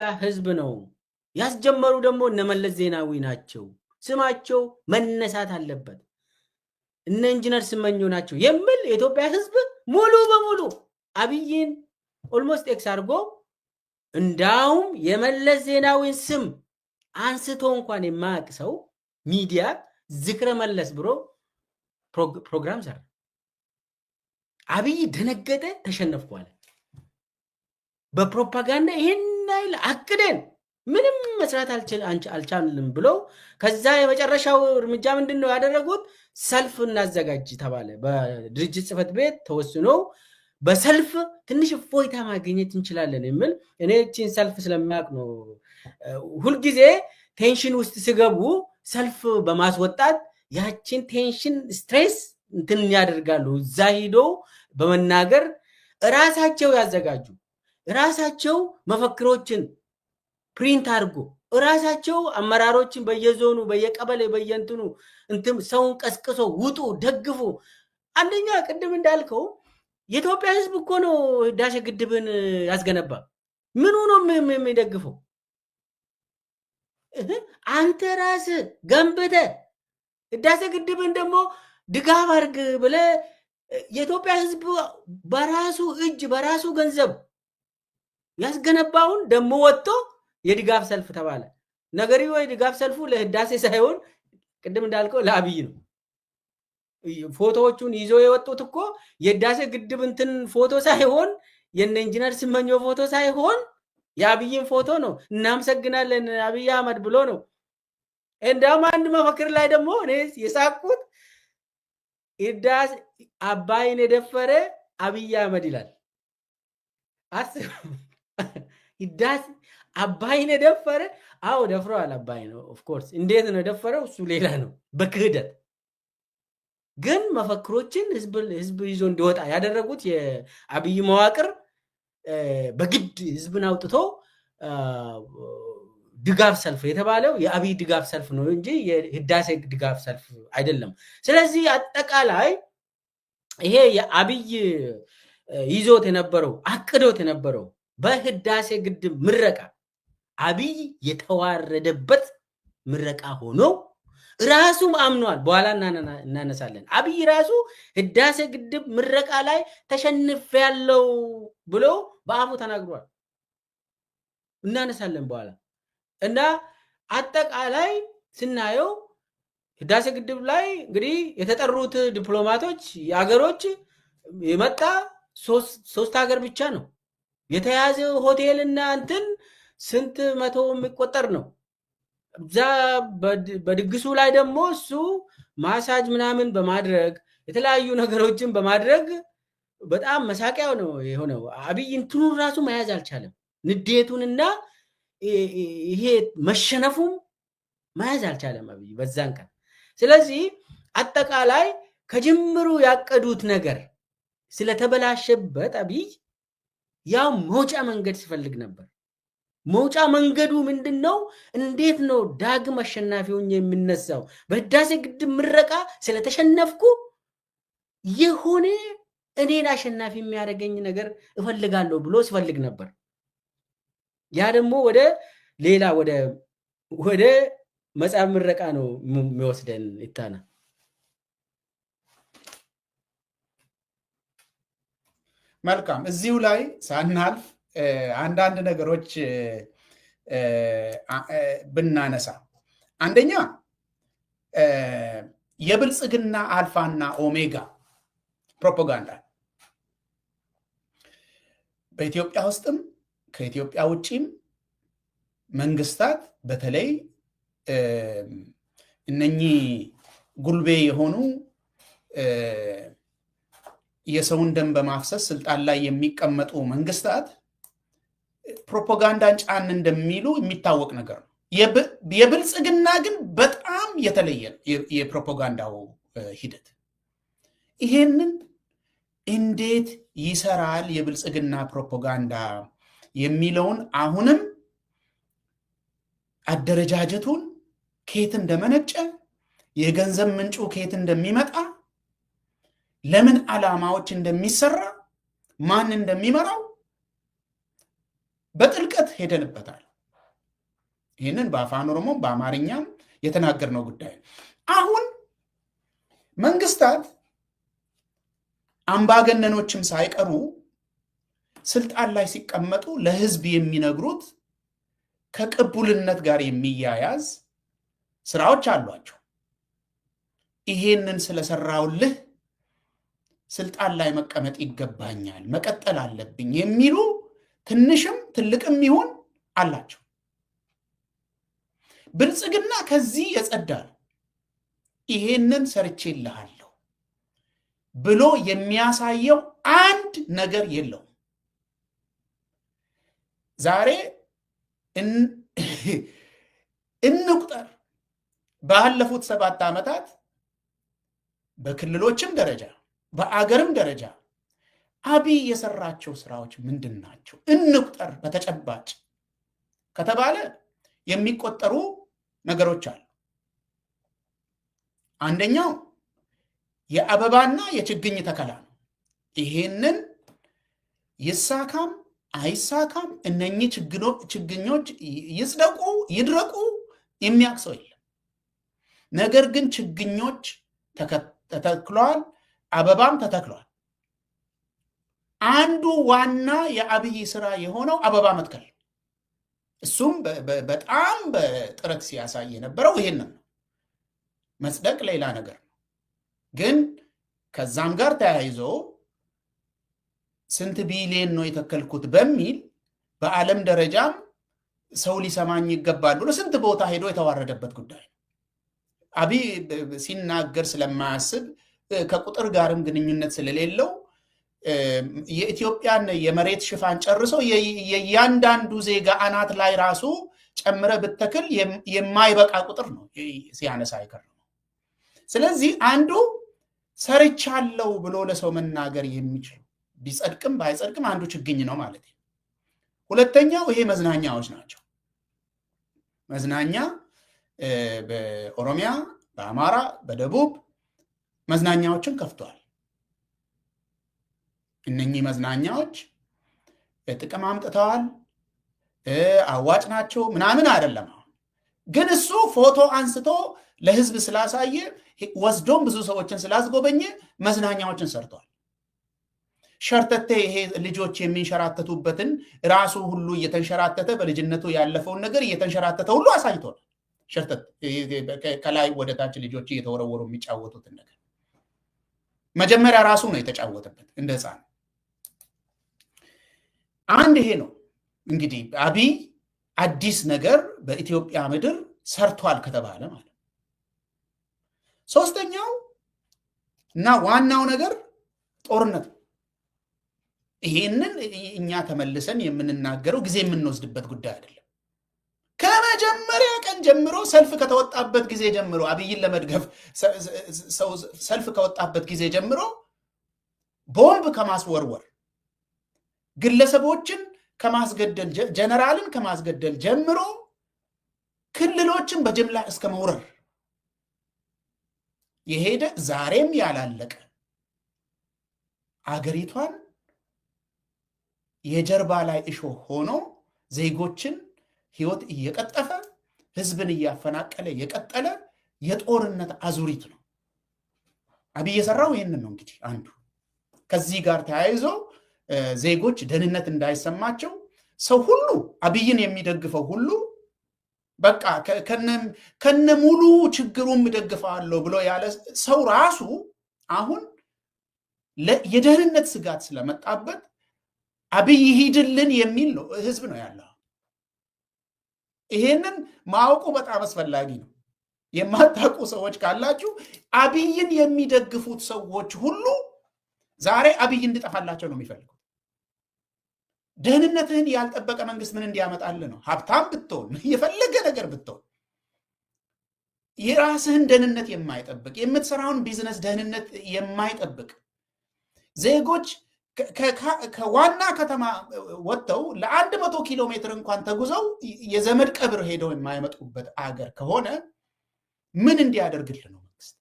ሕዝብ ነው። ያስጀመሩ ደግሞ እነ መለስ ዜናዊ ናቸው። ስማቸው መነሳት አለበት። እነ ኢንጂነር ስመኘው ናቸው የሚል የኢትዮጵያ ሕዝብ ሙሉ በሙሉ አብይን almost X አድርጎ፣ እንዳውም የመለስ ዜናዊን ስም አንስቶ እንኳን የማያውቅ ሰው ሚዲያ ዝክረ መለስ ብሎ ፕሮግራም ሰራ። አብይ ደነገጠ፣ ተሸነፍኩ አለ። በፕሮፓጋንዳ ይህን ያህል አቅደን ምንም መስራት አልቻልንም ብለው ከዛ የመጨረሻው እርምጃ ምንድን ነው ያደረጉት? ሰልፍ እናዘጋጅ ተባለ። በድርጅት ጽሕፈት ቤት ተወስኖ በሰልፍ ትንሽ እፎይታ ማግኘት እንችላለን የሚል፣ እኔ እቺን ሰልፍ ስለሚያውቅ ነው። ሁልጊዜ tension ውስጥ ሲገቡ ሰልፍ በማስወጣት ያችን tension፣ stress እንትን ያደርጋሉ። እዛ ሂዶ በመናገር እራሳቸው ያዘጋጁ፣ እራሳቸው መፈክሮችን print አድርጎ፣ እራሳቸው አመራሮችን በየዞኑ፣ በየቀበሌ፣ በየእንትኑ እንትን ሰውን ቀስቅሶ ውጡ፣ ደግፉ። አንደኛ ቅድም እንዳልከው የኢትዮጵያ ሕዝብ እኮ ነው ህዳሴ ግድብን ያስገነባ። ምኑ ነው የሚደግፈው? አንተ ራስህ ገንብተህ ህዳሴ ግድብን ደግሞ ድጋፍ አድርግ ብለህ፣ የኢትዮጵያ ሕዝብ በራሱ እጅ በራሱ ገንዘብ ያስገነባውን ደግሞ ወጥቶ የድጋፍ ሰልፍ ተባለ። ነገርየው የድጋፍ ሰልፉ ለህዳሴ ሳይሆን ቅድም እንዳልከው ለአብይ ነው። ፎቶዎቹን ይዞ የወጡት እኮ የህዳሴ ግድብ እንትን ፎቶ ሳይሆን፣ የነ ኢንጂነር ስመኘው ፎቶ ሳይሆን የአብይን ፎቶ ነው። እናመሰግናለን አብይ አህመድ ብሎ ነው። እንዲያውም አንድ መፈክር ላይ ደግሞ እኔ የሳቅኩት ህዳሴ አባይን የደፈረ አብይ አህመድ ይላል። አስብ፣ ህዳሴ አባይን የደፈረ። አዎ ደፍረዋል። አባይ ነው of course። እንዴት ነው የደፈረው? እሱ ሌላ ነው፣ በክህደት። ግን መፈክሮችን ህዝብ ይዞ እንዲወጣ ያደረጉት የአብይ መዋቅር በግድ ህዝብን አውጥቶ ድጋፍ ሰልፍ የተባለው የአብይ ድጋፍ ሰልፍ ነው እንጂ የህዳሴ ድጋፍ ሰልፍ አይደለም። ስለዚህ አጠቃላይ ይሄ የአብይ ይዞት የነበረው፣ አቅዶት የነበረው በህዳሴ ግድብ ምረቃ አብይ የተዋረደበት ምረቃ ሆኖ ራሱም አምኗል። በኋላ እናነሳለን። አብይ ራሱ ህዳሴ ግድብ ምረቃ ላይ ተሸንፌያለሁ ብሎ በአፉ ተናግሯል። እናነሳለን በኋላ። እና አጠቃላይ ስናየው ህዳሴ ግድብ ላይ እንግዲህ የተጠሩት ዲፕሎማቶች የሀገሮች የመጣ ሶስት ሀገር ብቻ ነው። የተያዘ ሆቴልና እንትን ስንት መቶ የሚቆጠር ነው። እዛ በድግሱ ላይ ደግሞ እሱ ማሳጅ ምናምን በማድረግ፣ የተለያዩ ነገሮችን በማድረግ በጣም መሳቂያው ነው የሆነው። አብይ እንትኑን ራሱ መያዝ አልቻለም። ንዴቱንና ይሄ መሸነፉም መያዝ አልቻለም አብይ በዛን ቀን። ስለዚህ አጠቃላይ ከጅምሩ ያቀዱት ነገር ስለተበላሸበት አብይ ያው መውጫ መንገድ ሲፈልግ ነበር። መውጫ መንገዱ ምንድን ነው? እንዴት ነው ዳግም አሸናፊ ሆኜ የምነሳው? በህዳሴ ግድብ ምረቃ ስለተሸነፍኩ የሆነ እኔን አሸናፊ የሚያደርገኝ ነገር እፈልጋለሁ ብሎ ሲፈልግ ነበር። ያ ደግሞ ወደ ሌላ ወደ መጽሐፍ ምረቃ ነው የሚወስደን ይታና። መልካም። እዚሁ ላይ ሳናልፍ አንዳንድ ነገሮች ብናነሳ፣ አንደኛ የብልጽግና አልፋና ኦሜጋ ፕሮፓጋንዳ በኢትዮጵያ ውስጥም ከኢትዮጵያ ውጪም መንግስታት፣ በተለይ እነኚህ ጉልቤ የሆኑ የሰውን ደም በማፍሰስ ስልጣን ላይ የሚቀመጡ መንግስታት ፕሮፓጋንዳን ጫን እንደሚሉ የሚታወቅ ነገር ነው። የብልጽግና ግን በጣም የተለየ የፕሮፓጋንዳው ሂደት። ይሄንን እንዴት ይሰራል የብልጽግና ፕሮፓጋንዳ የሚለውን፣ አሁንም አደረጃጀቱን ከየት እንደመነጨ፣ የገንዘብ ምንጩ ከየት እንደሚመጣ፣ ለምን ዓላማዎች እንደሚሰራ፣ ማን እንደሚመራው በጥልቀት ሄደንበታል። ይህንን በአፋን ኦሮሞ በአማርኛም የተናገርነው ጉዳይ ነው። አሁን መንግስታት አምባገነኖችም ሳይቀሩ ስልጣን ላይ ሲቀመጡ ለህዝብ የሚነግሩት ከቅቡልነት ጋር የሚያያዝ ስራዎች አሏቸው። ይሄንን ስለሰራውልህ ስልጣን ላይ መቀመጥ ይገባኛል፣ መቀጠል አለብኝ የሚሉ ትንሽም ትልቅም ይሁን አላቸው። ብልጽግና ከዚህ የጸዳ ነው። ይሄንን ሰርቼልሃለሁ ብሎ የሚያሳየው አንድ ነገር የለውም። ዛሬ እንቁጠር፣ ባለፉት 7 ዓመታት በክልሎችም ደረጃ በአገርም ደረጃ አብይ የሰራቸው ስራዎች ምንድን ናቸው? እንቁጠር በተጨባጭ ከተባለ የሚቆጠሩ ነገሮች አሉ። አንደኛው የአበባና የችግኝ ተከላ ነው። ይሄንን ይሳካም አይሳካም እነኚህ ችግኞች ይጽደቁ ይድረቁ የሚያውቅ ሰው የለም። ነገር ግን ችግኞች ተተክለዋል፣ አበባም ተተክለዋል። አንዱ ዋና የአብይ ስራ የሆነው አበባ መትከል፣ እሱም በጣም በጥረት ሲያሳይ የነበረው ይሄንን ነው። መጽደቅ ሌላ ነገር ነው። ግን ከዛም ጋር ተያይዞ ስንት ቢሊዮን ነው የተከልኩት በሚል በዓለም ደረጃም ሰው ሊሰማኝ ይገባል ብሎ ስንት ቦታ ሄዶ የተዋረደበት ጉዳይ ነው። አብይ ሲናገር ስለማያስብ ከቁጥር ጋርም ግንኙነት ስለሌለው የኢትዮጵያን የመሬት ሽፋን ጨርሶ የእያንዳንዱ ዜጋ አናት ላይ ራሱ ጨምረ ብትተክል የማይበቃ ቁጥር ነው ሲያነሳ አይቀርም። ስለዚህ አንዱ ሰርቻለሁ ብሎ ለሰው መናገር የሚችል ቢጸድቅም ባይጸድቅም አንዱ ችግኝ ነው ማለት ነው። ሁለተኛው ይሄ መዝናኛዎች ናቸው። መዝናኛ በኦሮሚያ፣ በአማራ፣ በደቡብ መዝናኛዎችን ከፍቷል። እነኚህ መዝናኛዎች ጥቅም አምጥተዋል፣ አዋጭ ናቸው ምናምን አይደለም። ግን እሱ ፎቶ አንስቶ ለህዝብ ስላሳየ ወስዶም ብዙ ሰዎችን ስላስጎበኘ መዝናኛዎችን ሰርቷል። ሸርተቴ ይሄ ልጆች የሚንሸራተቱበትን ራሱ ሁሉ እየተንሸራተተ በልጅነቱ ያለፈውን ነገር እየተንሸራተተ ሁሉ አሳይቷል። ሸርተቴ ከላይ ወደ ታች ልጆች እየተወረወሩ የሚጫወቱትን ነገር መጀመሪያ ራሱ ነው የተጫወተበት እንደ ህፃን። አንድ ይሄ ነው እንግዲህ አብይ አዲስ ነገር በኢትዮጵያ ምድር ሰርቷል ከተባለ ማለት። ሶስተኛው እና ዋናው ነገር ጦርነት ነው። ይሄንን እኛ ተመልሰን የምንናገረው ጊዜ የምንወስድበት ጉዳይ አይደለም። ከመጀመሪያ ቀን ጀምሮ ሰልፍ ከተወጣበት ጊዜ ጀምሮ አብይን ለመድገፍ ሰልፍ ከወጣበት ጊዜ ጀምሮ ቦምብ ከማስወርወር፣ ግለሰቦችን ከማስገደል፣ ጀነራልን ከማስገደል ጀምሮ ክልሎችን በጅምላ እስከ መውረር የሄደ ዛሬም ያላለቀ አገሪቷን የጀርባ ላይ እሾህ ሆኖ ዜጎችን ህይወት እየቀጠፈ ህዝብን እያፈናቀለ የቀጠለ የጦርነት አዙሪት ነው። አብይ የሰራው ይህንን ነው። እንግዲህ አንዱ ከዚህ ጋር ተያይዞ ዜጎች ደህንነት እንዳይሰማቸው ሰው ሁሉ አብይን የሚደግፈው ሁሉ በቃ ከነ ሙሉ ችግሩም እደግፈዋለሁ ብሎ ያለ ሰው ራሱ አሁን የደህንነት ስጋት ስለመጣበት አብይ ይሂድልን የሚል ነው ህዝብ ነው ያለው። ይሄንን ማወቁ በጣም አስፈላጊ ነው። የማታውቁ ሰዎች ካላችሁ አብይን የሚደግፉት ሰዎች ሁሉ ዛሬ አብይ እንዲጠፋላቸው ነው የሚፈልጉት። ደህንነትህን ያልጠበቀ መንግስት ምን እንዲያመጣልህ ነው? ሀብታም ብትሆን የፈለገ ነገር ብትሆን የራስህን ደህንነት የማይጠብቅ፣ የምትሰራውን ቢዝነስ ደህንነት የማይጠብቅ፣ ዜጎች ከዋና ከተማ ወጥተው ለ100 ኪሎ ሜትር እንኳን ተጉዘው የዘመድ ቀብር ሄደው የማይመጡበት አገር ከሆነ ምን እንዲያደርግልህ ነው መንግስት?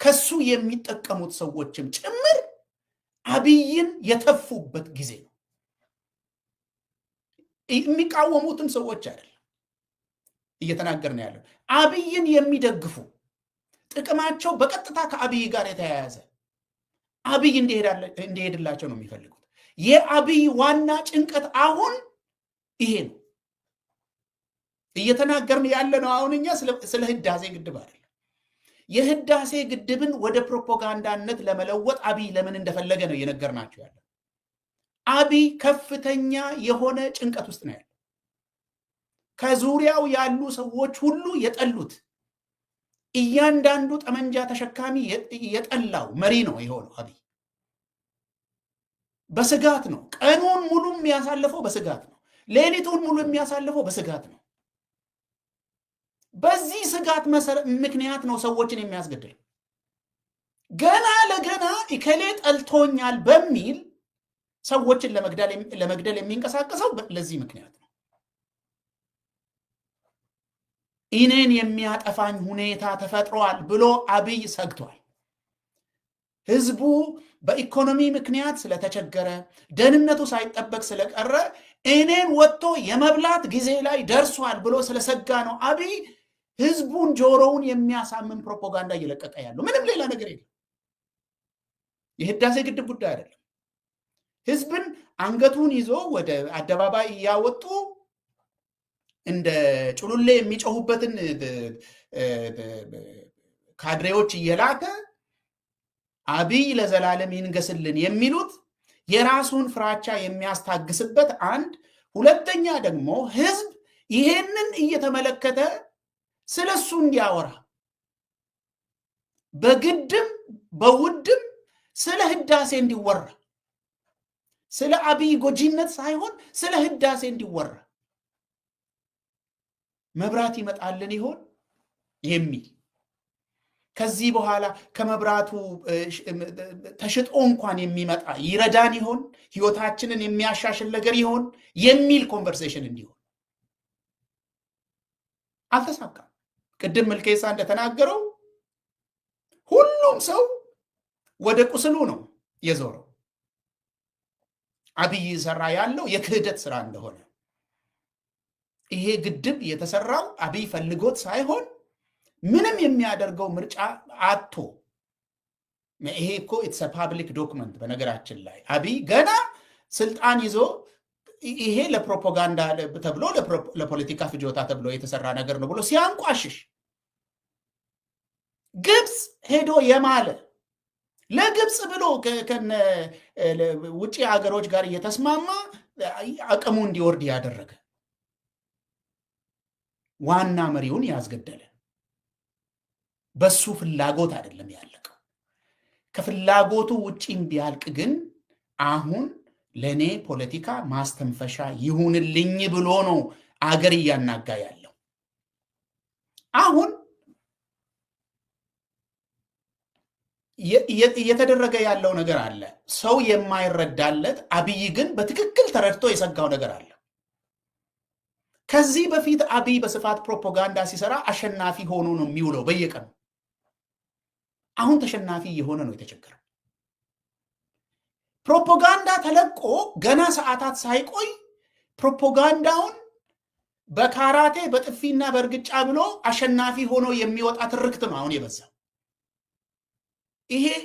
ከሱ የሚጠቀሙት ሰዎችም ጭምር አብይን የተፉበት ጊዜ ነው። የሚቃወሙትም ሰዎች አይደለም። እየተናገርን ያለው። አብይን የሚደግፉ፣ ጥቅማቸው በቀጥታ ከአብይ ጋር የተያያዘ፣ አብይ እንዲሄድላቸው ነው የሚፈልጉት። የአብይ ዋና ጭንቀት አሁን ይሄ ነው። እየተናገርን ያለ ነው አሁን እኛ ስለ ህዳሴ ግድብ አይደለም። የህዳሴ ግድብን ወደ ፕሮፓጋንዳነት ለመለወጥ አብይ ለምን እንደፈለገ ነው እየነገርናቸው ያለ። አብይ ከፍተኛ የሆነ ጭንቀት ውስጥ ነው ያለው። ከዙሪያው ያሉ ሰዎች ሁሉ የጠሉት፣ እያንዳንዱ ጠመንጃ ተሸካሚ የጠላው መሪ ነው የሆነው አብይ። በስጋት ነው። ቀኑን ሙሉ የሚያሳልፈው በስጋት ነው። ሌሊቱን ሙሉ የሚያሳልፈው በስጋት ነው። በዚህ ስጋት ምክንያት ነው ሰዎችን የሚያስገድል። ገና ለገና እከሌ ጠልቶኛል በሚል ሰዎችን ለመግደል የሚንቀሳቀሰው ለዚህ ምክንያት ነው። እኔን የሚያጠፋኝ ሁኔታ ተፈጥሯል ብሎ አብይ ሰግቷል። ህዝቡ በኢኮኖሚ ምክንያት ስለተቸገረ፣ ደህንነቱ ሳይጠበቅ ስለቀረ፣ እኔን ወጥቶ የመብላት ጊዜ ላይ ደርሷል ብሎ ስለሰጋ ነው አብይ ህዝቡን ጆሮውን የሚያሳምን ፕሮፓጋንዳ እየለቀቀ ያለው። ምንም ሌላ ነገር የለም። የህዳሴ ግድብ ጉዳይ አይደለም። ህዝብን አንገቱን ይዞ ወደ አደባባይ እያወጡ እንደ ጩሉሌ የሚጮሁበትን ካድሬዎች እየላከ አብይ ለዘላለም ይንገስልን የሚሉት የራሱን ፍራቻ የሚያስታግስበት አንድ፣ ሁለተኛ ደግሞ ህዝብ ይሄንን እየተመለከተ ስለሱ እንዲያወራ፣ በግድም በውድም ስለ ህዳሴ እንዲወራ፣ ስለ አብይ ጎጂነት ሳይሆን ስለ ህዳሴ እንዲወራ፣ መብራት ይመጣልን ይሆን የሚል፣ ከዚህ በኋላ ከመብራቱ ተሽጦ እንኳን የሚመጣ ይረዳን ይሆን፣ ህይወታችንን የሚያሻሽል ነገር ይሆን የሚል conversation እንዲሆን አልተሳካም። ቅድም ምልኬሳ እንደተናገረው ሁሉም ሰው ወደ ቁስሉ ነው የዞረው። አብይ ሰራ ያለው የክህደት ስራ እንደሆነ፣ ይሄ ግድብ የተሰራው አብይ ፈልጎት ሳይሆን ምንም የሚያደርገው ምርጫ አጥቶ፣ ይሄ እኮ it's public document። በነገራችን ላይ አብይ ገና ስልጣን ይዞ ይሄ ለፕሮፓጋንዳ ተብሎ፣ ለፖለቲካ ፍጆታ ተብሎ የተሰራ ነገር ነው ብሎ ሲያንቋሽሽ፣ ግብፅ ሄዶ የማለ፣ ለግብፅ ብሎ ከነ ውጭ ሀገሮች ጋር እየተስማማ አቅሙ እንዲወርድ ያደረገ፣ ዋና መሪውን ያስገደለ፣ በሱ ፍላጎት አይደለም ያለቀው። ከፍላጎቱ ውጪም ቢያልቅ ግን አሁን ለእኔ ፖለቲካ ማስተንፈሻ ይሁንልኝ ብሎ ነው አገር እያናጋ ያለው። አሁን እየተደረገ ያለው ነገር አለ። ሰው የማይረዳለት፣ አብይ ግን በትክክል ተረድቶ የሰጋው ነገር አለ። ከዚህ በፊት አብይ በስፋት ፕሮፓጋንዳ ሲሰራ አሸናፊ ሆኖ ነው የሚውለው በየቀኑ። አሁን ተሸናፊ እየሆነ ነው የተቸገረው። ፕሮፓጋንዳ ተለቆ ገና ሰዓታት ሳይቆይ ፕሮፓጋንዳውን በካራቴ፣ በጥፊና በእርግጫ ብሎ አሸናፊ ሆኖ የሚወጣ ትርክት ነው አሁን የበዛው።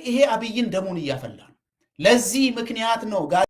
ይሄ አብይን ደሙን እያፈላ ነው። ለዚህ ምክንያት ነው።